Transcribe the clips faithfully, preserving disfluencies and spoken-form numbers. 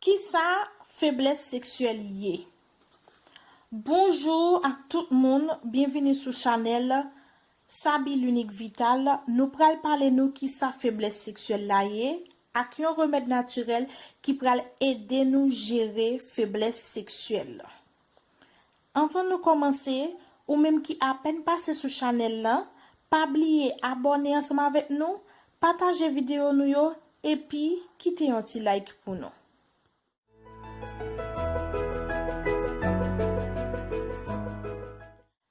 Kisa feblès seksyèl ye? Bonjou ak tout moun, byenvini sou chanèl Sabi L'Unique Vital. Nou pral pale nou kisa feblès seksyèl la ye ak yon remèd natirèl ki pral ede nou jere feblès seksyèl. Anvan nou kòmanse, ou menm ki apèn pase sou chanèl lan, pa bliye abòne ansanm avèk nou, pataje videyo nou yo, epi kite yon ti like pou nou.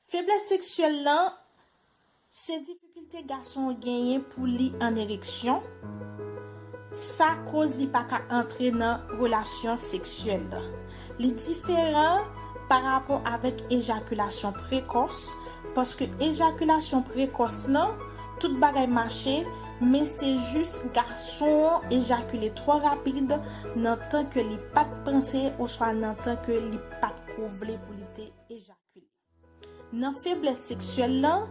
Feblès seksyèl lan, se difikilte gason an genyen pou li an ereksyon. Sa koz li pa ka antre nan relasyon seksyèl. Li diferan pa rapò avèk ejakilasyon prekòs, paske ejakilasyon prekòs lan, tout bagay mache, men se jis gason an ejakile twò rapid nan tan ke li pa t panse oswa nan tan ke li pa t ko vle pou li te ejakile. Nan feblès seksyèl lan,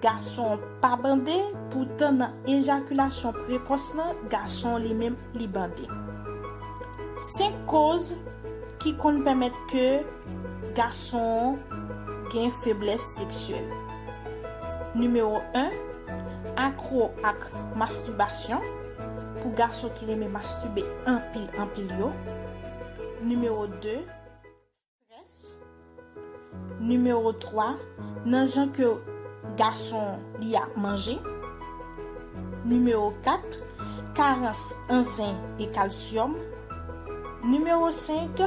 gason an pa bande, poutan nan ejakilasyon prekòs lan, gason an li menm li bande. Senk koz ki konn pèmèt ke gason an gen feblès seksyèl. Nimewo en, akro ak mastibasyon, pou gason ki renmen mastibe anpil anpil yo. Nimewo de, strès. Nimewo twa, nan jan ke gason li ap manje. Nimewo kat, karans an zen e kalsyòm. Nimewo senk,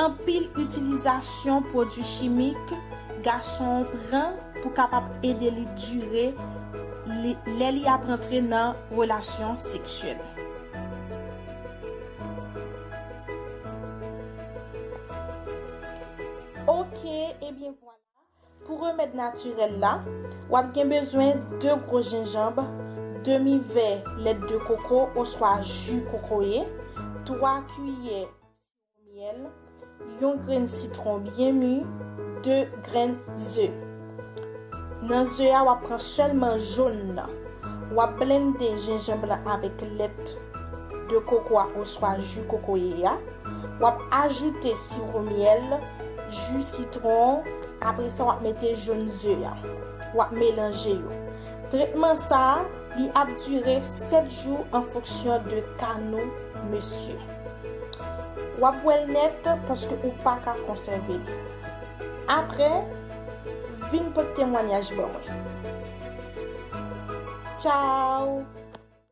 anpil itilizasyon pwodui chimik gason an pran pou kapab ede li dire li, lè li ap rantre nan relasyon seksyèl. Oke, ebyen vwala. Pou remèd natirèl la, w ap gen bezwen de gwo jenjanm, demi vè lèt de koko oswa ji kokoye, twa kiyè siwo myèl, yon grenn sitwon byen mi, de grenn ze. Nan ze a, w ap pran sèlman jòn nan. W ap blende jenjanm lan avèk lèt de koko a oswa ji kokoye a. W ap ajoute siwo myèl, ji sitwon, apre sa w ap mete jòn ze a. W ap melanje yo. Tretman sa a, li ap dire sèt jou an fonksyon de ka nou mesye. W ap bwè l nèt paske ou pa ka konsève li. Apre, vin pote temwanyaj ban mwen. Tchaw!